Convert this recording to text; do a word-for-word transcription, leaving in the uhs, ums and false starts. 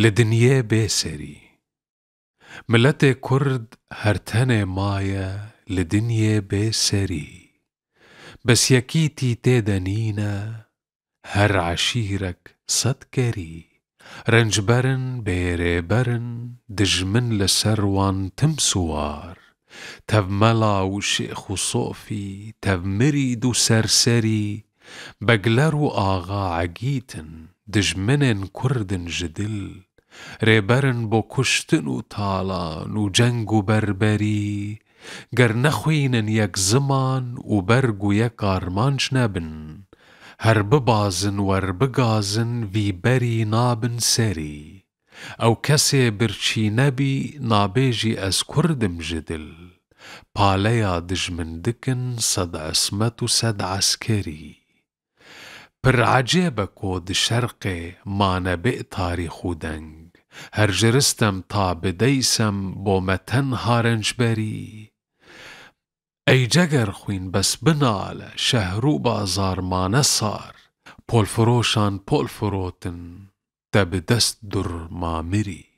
Li dinyê bê serî. Miletê Kurd her tenê maye li dinyê bê serî. Bes yekîtî tê de nîne, her eşîrek sed kerî. Rençber in, bêrêber in, dijmin li ser wan tim siwar. Tev mela û şêx û sofî, tev mirîd û serserî, begler û axa egît in, dijminên Kurd in ji dil. Rêber in bo kuştin û talan û ceng û berberî, ger nexwînin yek ziman û berg û yek armanc nebin, her bibazin wer bigazin vî berî nabin serî. Ew kesê birçî nebî, nabêjî ez Kurd im ji dil. Paleya dijmin dikin sed esmet û sed eskerî. Pir ecêb e ku di şerqê mane bê tarîx û deng. Her ji Ristem ta bi Deysem bo me tenha rençberî. Ey cegerxwîn bes binale, şehr û bazar mane sar. Polfiroşan pol firotin, te bi dest dur ma mirî.